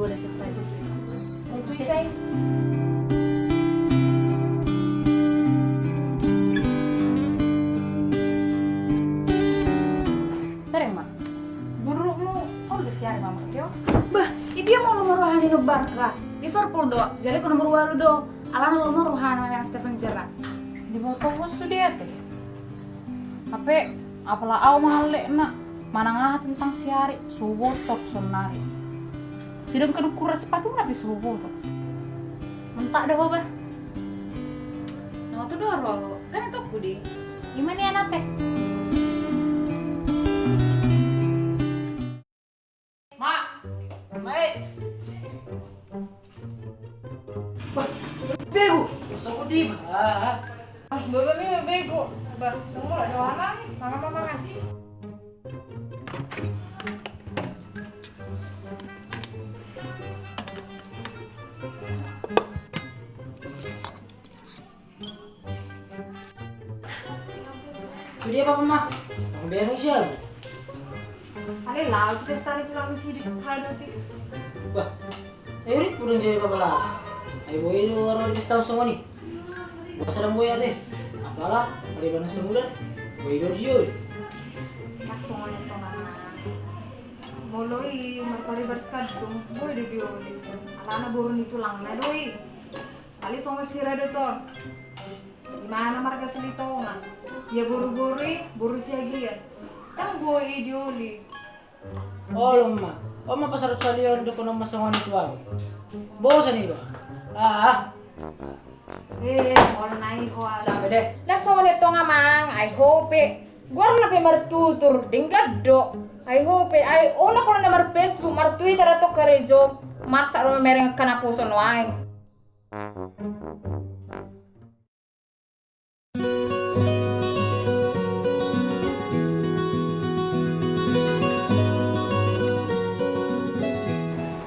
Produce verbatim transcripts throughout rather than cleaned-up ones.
Udah sip aja sih. Itu isai. Bereng ma. Burukmu, oh, lu siar ma, Mak, yo. Bah, itu yang mau nomor rohani ngebar ka Liverpool do. Jadi aku nomor walu do. Alana nomor rohani yang Steven Gerrard. Di motor bos tu dia teh. Hape, apala au mahalekna, manang aha tentang si Ari, so huboto sonari. Sidang kedukuran sepatuna pe so huboto. Mentak do ho bah. Na tu do ro, kan itu aku di. Ima nian ape? Mak, mai. Wah, begu. Sokot ima. Ah, ah. Ah, bapak mi begu. Bah, tunggu lah, doa mah. Mangan, mangan. Sude papa ma. Aku bereng sial. Ale lau tu pesta ni tulang si di Radoti. Bah, eh, Rit, udah jadi papa lau. Ai boi do ro di pesta songon i. Boasa dang boi ate. Apala paribanan semudar. Boi do dioli. Langsung aja tong anak. Molo i marpariban kandung, boi do dioli. Alana boru ni tulangna do i. Ale songon si Radot on. Imana marga Silitonga. Ia boru-boru i, boru Siagian. Dang boi i dioli. Olo ma. On ma pasarut salion dohonon ma songon i tu au. Bosan iba. Ah. Eh, olo na i ho. Sampe deh. Na songon i tong amang, ai ho pe. Goarna pe martutur, denggan do. Ai ho pe, ai olo olo na mar-Facebook, mar-Twitter atau karejo. Marsak do mamereng angka naposo nuaeng.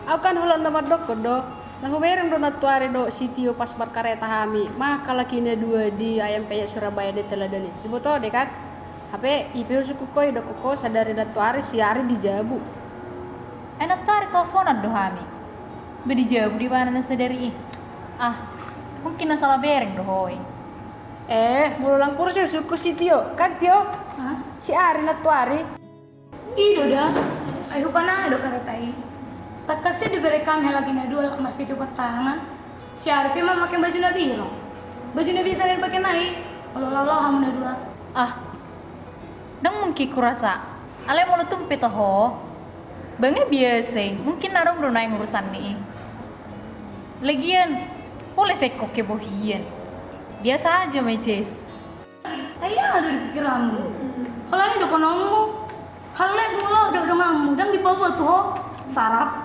Au kan holan na mandokkon do, na hubereng do nantuari dohot si Tio pas markareta hami, mangkahalaki na dua di Ayam Penyet Surabaya di Teladan i. Diboto ho deh kan? Hape i pe husungkun ho, idokkon ho sadari nantuari si Ari di jabu. Ai nantuari teleponan do hami. Ba di jabu do ibana na sadari i. Ah, mungkin na salah bereng do ho i. Eh, molo lang pursi husungkun si Tio, kan Tio? Hah? Si Ari nantuari. I do da, ai hupanangi do kareta i. Tangkas i dibereng hami halaki na dua laho marsitio pantangan. Si Ari pe mamake baju na birong. Baju na biasa na dipake na i. Olo laho hamu na dua. Ah. Dang mungkin hurasa. Alai molo tung pe toho. Bangga biasa i, mungkin adong do naeng urusan ni i. Lagian, pola sengkok kebohian. Biasa aja ma i, Ces. Ai aha do di pikiranmu? Holan i dohononmu. Hallet molo do donganmu, dang dipaboa tu ho. Sarap.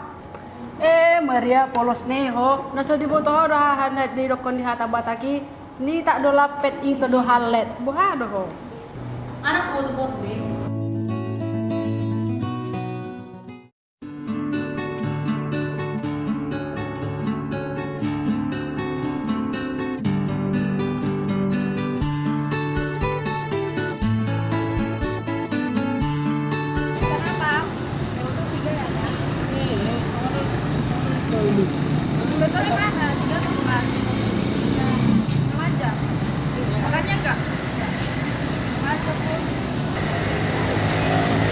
Eh, Maria, polos ni ho. Na so diboto ho do aha na didokkon di hata Batak i. Nitak do lampet, ito do hallet. Boha do ho? Anak boto-boto be. Kenapa? Ini, ini, sono, sono, sono. Sebetulnya mana? Tiga atau empat? Setengah jam. Makannya enggak? Enggak. Setengah jam, Bu.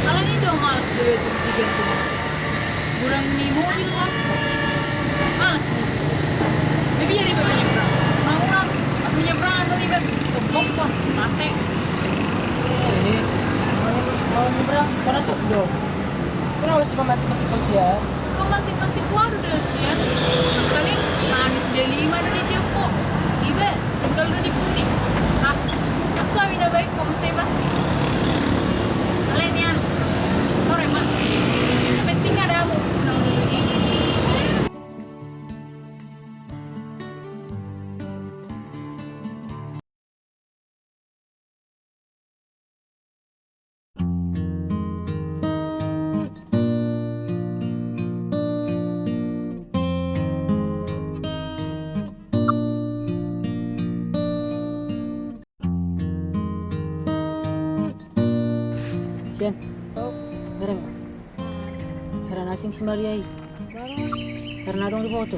Kalau ini udah males dulu itu tiga jam. Bulan ini mobil lah. Males. Tapi ya ribet menyeberang. Mau lah. Pas menyeberang, anu ribet. Tembok, wah, mati. Eh, mau nyeberang, kau tutup dong. Kenapa sih memantik-mantik kau sia? Memantik-mantik waduh dah sia. Kali manis dia lima dari tiap kok. Ibe, tinggal dulu di pudi. Ah, suami dah baik kok saya bah. Kalian nian. Sore mak. Penting ada aku. Nang dulu ini. Sian. Oh. Bereng. Heran asing si Maria i. Baru. Karena dong diboto.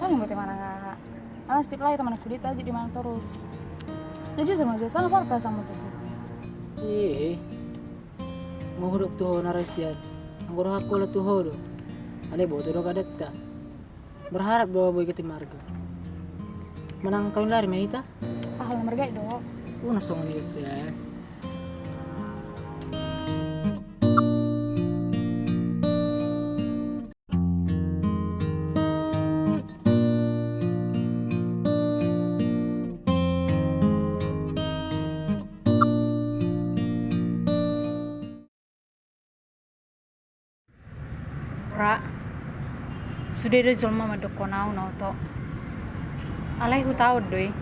Tong boto manang aha? Ala setiap lai teman aku dia tajik di mana terus. Dia jujur mau jujur mana kau perasaan mutus. Iya. Mau hudok tu ho narasian. Anggo rohakku ala tu ho do. Alai boto do kadetta. Berharap do boi gati marga. Manang kau lari ma hita? Ah, holan marga do. Una songon i do sian. Ra, sude do jolma mandokkon au na oto. Alai hutaon do i.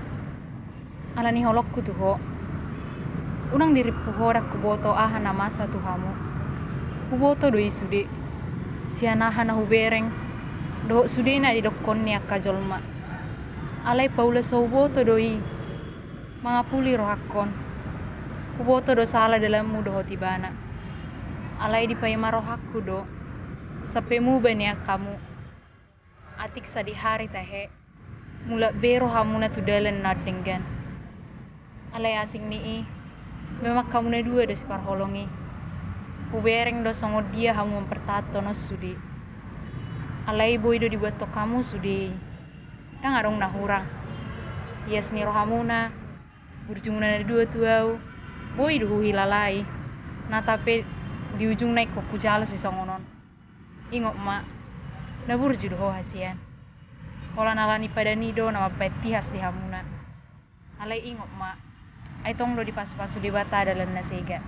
Ala ni holongku tu ho. Unang dirimpu ho ndang huboto aha na masa tu hamu. Huboto do i sude. Sian aha na hubereng dohot sude na didokkon ni angka jolma. Alai paula so huboto do i. Mangapuli rohangkon. Huboto do sala dalanmu dohot ibana. Alai dipaima rohangku do sampe muba nian hamu. Atik sadihari tahe mulak be rohamuna tu dalan na denggan. Alai asing ni i, memang hamu na dua do siparholong i. Hubereng do songon dia hamu mampertahanhon sude. Alai boi do dibuathon hamu sude i. Ndang adong na hurang. Ias ni rohamuna, burjumuna na dua tu au, boi do huhilala i. Nata pe di ujungna ingkon hujalo sisongon on. Ingot ma, na burju do ho hasian. Holan ala ni padan i do na mambahen tihas di hamuna. Alai ingot ma, ai tong do dipasupasu Debata dalan na sega.